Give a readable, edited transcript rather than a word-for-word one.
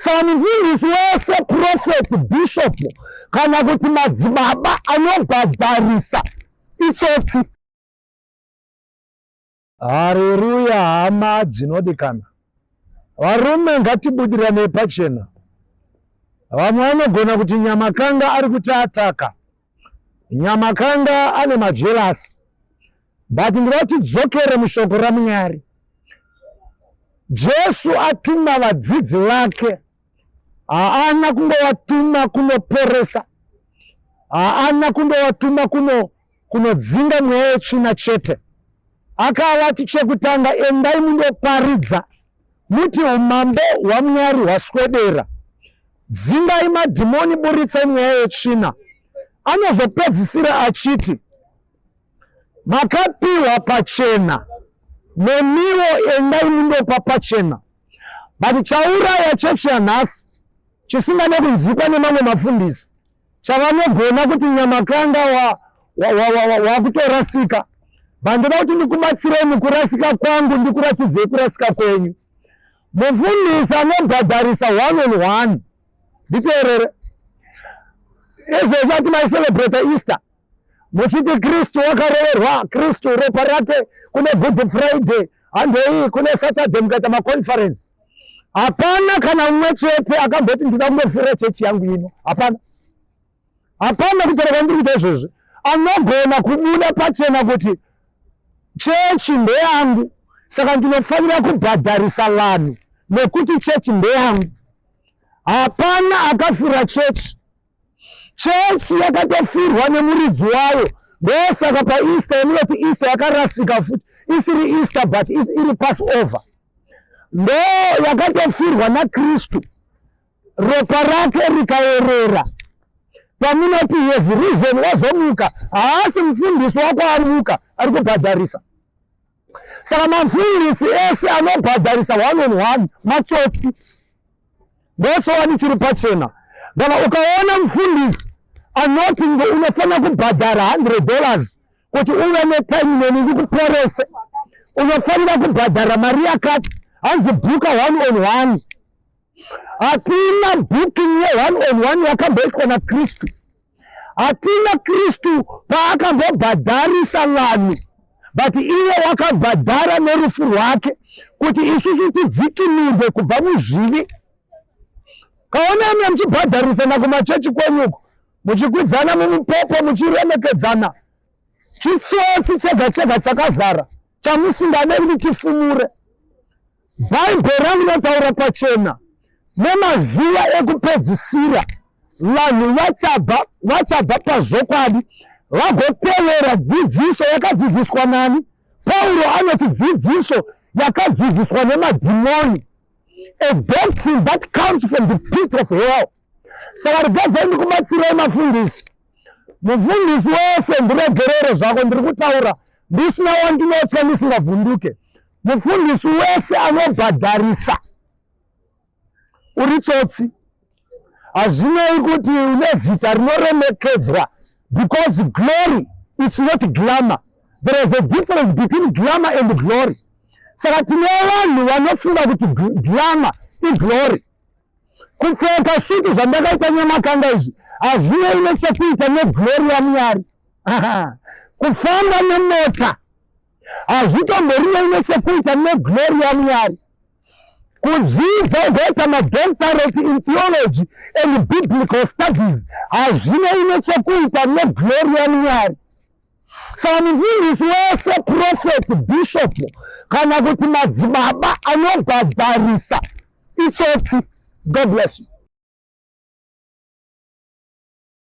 Saka mufundisi wese, prophet, bishop kana kuti madzibaba anobhadharisa itsotsi. Hareruya hama dzinodikana. Varume ngatibudiranei pachena. Vamwe vanogona kuti Nyamakanga ari kutiataka. Nyamakanga ane majelasi. But ndinoda tidzokere mushoko raMwari. Jesu atuma vadzidzi vake, haana kungovatuma kunoporesa, haana kundovatuma kuno kunodzinga mweya yetsvina chete. Akavati chekutanga, endai mundoparidza muti umambo hwaMwari hwaswedera, dzingai madhimoni, buritsai mweya yetsvina. Anozopedzisira achiti makapiwa pachena, nemiwo endai mundopa pachena. But chauraya chechi yanhasi chisingade kunzwikwa nemamwe mafundisi chavanogona kuti Nyamakanga wakutorasika wa, wa, wa, wa but ndoda kuti ndikubatsirei mukurasika kwangu, ndikuratidzei kurasika kwenyu. Mufundisi anobhadharisa one on one, nditeerere izvezvi ati maicelebrata Easter muchiti Kristu wakaroverwa, Kristu ropa rake, kune Good Friday, handei kune Saturday, mukaita maconference, hapana kana umwe chete akamboti ndida kundofira chechi yangu ino. Hapana, hapana. Kutaura kwandiri kuita izvezvi, anogona kubuda pachena kuti chechi ndeyangu, saka ndinofanira kubhadharisa vanhu nekuti chechi ndeyangu. Hapana akafira chechi. Chechi yakatofirwa nemuridzi wayo, ndosaka paEaster yamunoti Easter yakarasika futi, isiri Easter but iri Passover, ndo yakatofirwa naKristu, ropa rake rikaerera. Pamunoti has risen, wazomuka, haasi mufundisi wako amuka ari kubhadharisa. Saka mafundisi ese anobhadharisa one on one matsotsi, ndochowani chiri pachena. Kana ukaona mufundisi anoti unofanira kubhadhara $100 kuti uve netime neni ndikuporese, unofanira kubhadhara mari yakati, hanzi bhuka one on one, hatina booking ye one on one yakamboitwa naKristu. Hatina Kristu paakambobhadharisa vanhu, but iye wakabhadhara nerufu rwake kuti isusu tidzikinurwe kubva muzvivi. Kaonai mwe muchibhadharisana kumachechi kwenyuko, muchikwidzana mumupopo, muchiremekedzana, chitsotsi chega chega chakazara chamusingade kuti tifumure. Bhaibheri rinotaura pachena, nemazuva ekupedzisira vanhu vachabva pazvokwadi vagotevera dzidziso yakadzidziswa nani? Pauro anoti dzidziso yakadzidziswa nemadhimoni, a doctrine that comes from the pit of hell. Saka regedzai ndikubatsirai mafundisi. Mufundisi wese, ndiregerere zvako, ndiri kutaura ndisina wandinotya, ndisingavhunduke. Mufundisi wese anobhadharisa uri tsotsi. Hazvinei kuti une zita rinoremekedzwa, because glory, it's not glamour. There is a difference between glamour and glory. Saka tine vanhu vanofunga kuti glamour iglory. Kupfeka sutu zvandakaita Nyamakanga izvi hazvinei nechekuita neglory yaMwari. Kufamba nemota hazvitomborinei nechekuita neglory yaMwari. Kudzidza ugoita madoctorate in theology and biblical studies hazvinei nechekuita neglory yaMwari. Saka mufundisi wese, prophet, bishop kana kuti madzibaba anobhadharisa itsotsi. God bless you.